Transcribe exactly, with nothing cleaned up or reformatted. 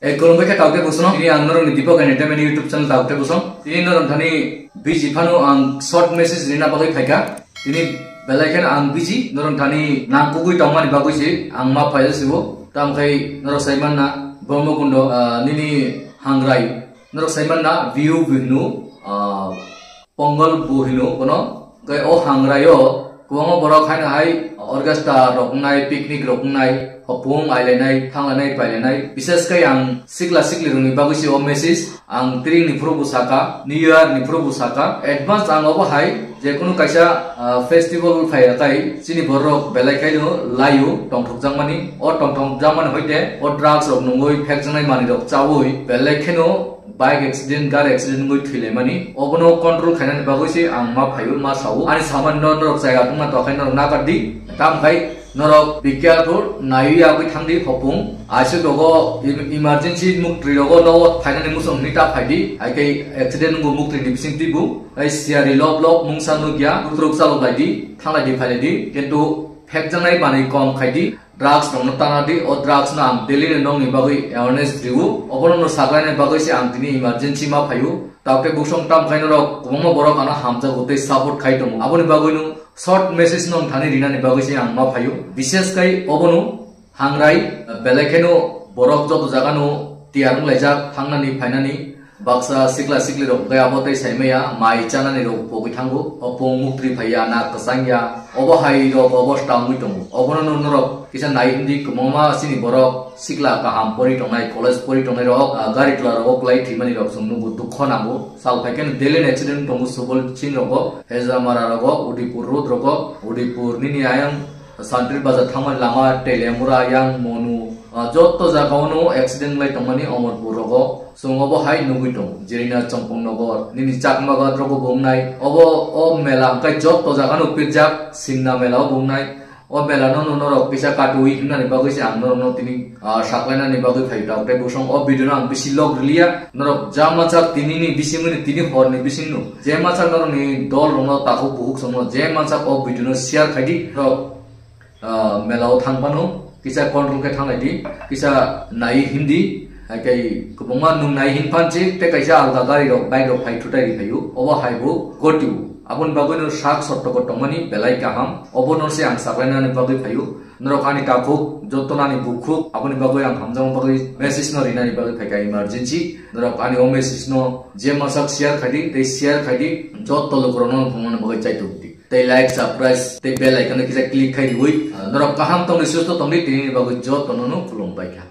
Ei, khulumbai khe taukte busong. Tini ang norokni Deepak Entertainment YouTube channel taukte busong. Tini norok thani busy phano ang short message rina bagwi phaikha. Tini belai kheno ang busy, norok thani nangkukgwi tongmani bagwi se ang ma phaio sibo. Tamkhai norok saimanna Brahmakundo, ah, nini hangrai. Norok saimanna view bihnu, ah, Pongal bo hino bono. Hwnkhe o hangraio kwbangma borok haino hai orchestra rok wngnai, picnic rok wngnai, hopung ailainai, thanglainai, pailainai. Bishes khe ang sikla sikli rokni bagwi se o message ang tring ni phuru bo saka, New Year ni phuru bo saka. Advance ang obo hai je kunu kaisa, ah, festival phai atai chini borok belai khaino laio tongthokjakmani. O tongthokjakmani hoite o drugs rok nungwi phekjaknai manwi rok chawi belai kheno bike accident, gari accident wngwi thwilaimani, obono control khainani bagwi se ang ma phaio, ma sao. Ani samani no norok chaya tongma tokhai norok nakar di. Tamkhai norok be careful, naiwi yagwi thangdi hopung. Aisuk rogo em-, emergency muktri rogo nogo phainani musong hwnwi ta phaidi. Hai khe accident wngbo muktri ni bising twibo. Hai siyari lob lob mungsa nukya, kutruk chalok laidi, thanglaidi phailaidi. Kintu phekjaknai manwi kom khaidi. Drugs rokno tana di, o drugs no ang daily no nongni bagwi awareness riwo. Obono no saklaina bagwi se ang tini emergency ma phaio. Taukte busong tamkhai norok kwbangma borok ano hamjago tei support khai tongo. Aboni bagwi no short message no thani rinani bagwi se ang ma phaio. Bishes khai obono hangrai, belai kheno borok joto jaga no tiyar wnglaijak thangnani phainani. Baksa sikla sikli rok hwnkhe abo tei saimaya mai chanani rok pogwi thango. Hopung muktri phaiya, nak kwchangya. Obo hai rok obo tangwi tongo. Obono no norok kisa nai hindi kwbangma chini borok sikla kaham pori tongnai, college pori tongnai rok, ah, gari tola rogo kwlai thwimani rok chwng nugo, dukho nango. Sal phai khe daily accident tongo Subol Ching rogo, Hejamara rogo, Udipur road rogo, Udipur nini ayang Santri Bazar thangmani lama Telemura yang Monu, ah, jotto jaga ono accident lai tongmani Omorpur rogo. Chwng obo hai nugwi tongo, Jirina Chompong Nogor, nini Chakma Ghat rogo bo wngnai. Obo o mela hwnkhe jotto jagano pirjak, Sinna mela o bo wngnai. O mela no no norok kisa katwi himnani bagwi se ang norokno tini, ah, saklainani bagwi phai tok. Tei busong o video no ang bisi log riliya. Norok ja machak tini ni bisingni, tini horni bisingno je machak norokni dol rokno takhuk bukhuk songno je machak o video no share khaidi. Norok ah, mela o thang phano kisa control khe thanglai di, kisa nai hindi, hai khe kwbangma nwng nai hin phan se tei kaisa alga gari rok, bike rok phai thutai ri phaio, obo hai bo gotio. Aboni bagwi no sak sotto ko tongmani belai kaham, obo no se ang saklainani bagwi phaio. Norok ani takhuk, joto nani bukhuk, aboni bagwi ang hamjakma bagwi message no rinani bagwi phaikha emergency. Norok ani o message no je machak share khaidi, tei share khaidi, joto lukurokno thangmani bagwi chaitok di. Tei like, subscribe, tei bell icon no kisa click khai riwi, ah, norok kaham tongdi, susto tongdi, tini ni bagwi jotono no khulumbai kha.